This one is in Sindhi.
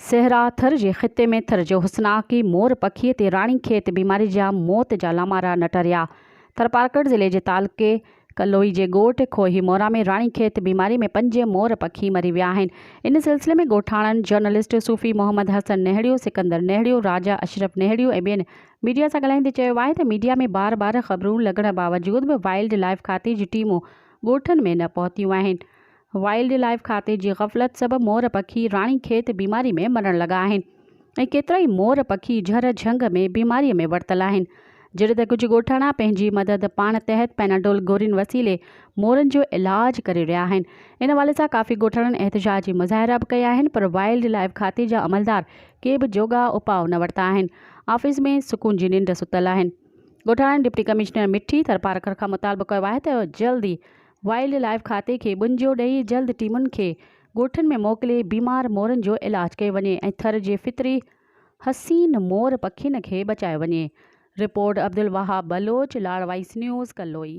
صحرا ٿر جي خطي ۾ ٿر جو حسناڪي مور پکيء تي راڻي کيت بيماري جا موت جا لامارا نه ٽريا. ٿرپارڪر ضلعي جي تعلقي ڪلوئي جي ڳوٺ کوهي مورا ۾ راڻي کيت بيماري ۾ پنج مور پکي مري ويا آهن. ان سلسلي ۾ ڳوٺاڻن جرنلسٽ صوفي محمد حسن نهڙيو، سڪندر نهڙيو، راجا اشرف نهڙيو ۽ ٻين ميڊيا سان ڳالهائيندي چيو آهي ته ميڊيا ۾ بار بار خبرون لڳڻ باوجود به وائلڊ لائيف کاتي جون ٽيمون ڳوٺن ۾ نه پهتيون آهن. وائلڊ لائيف کاتي جي غفلت سبب مور پکي راڻي کيت بيماري ۾ مرڻ لڳا آهن ۽ ڪيترائي مور پکي جهر جهنگ ۾ بيماري ۾ ورتل آهن جڏهن ته ڪجهه ڳوٺاڻا پنهنجي مدد پاڻ تحت پيناڊول گورين وسيلي مورن جو علاج ڪري رهيا آهن ان حوالي سان ڪافي ڳوٺاڻن احتجاجي مظاهرا به ڪيا آهن پر وائلڊ لائيف کاتي جا عملدار ڪي به جوڳا اپاء نه ورتا آهن آفيس ۾ سڪون جي ننڊ ستل آهن ڳوٺاڻن ڊپٽي ڪمشنر مٺي ٿرپارڪر کان مطالبو ڪيو آهي ته جلد ئي وائلڊ لائيف کاتي کي ٻنجو ڏئي جلد ٽيمن کي ڳوٺن ۾ موڪلي بيمار مورن جو علاج ڪيو وڃي ۽ ٿر جي فطري حسين مور پکين کي بچايو وڃي. Report, Abdul Wahab Baloch, Lar voice news, Kaloi.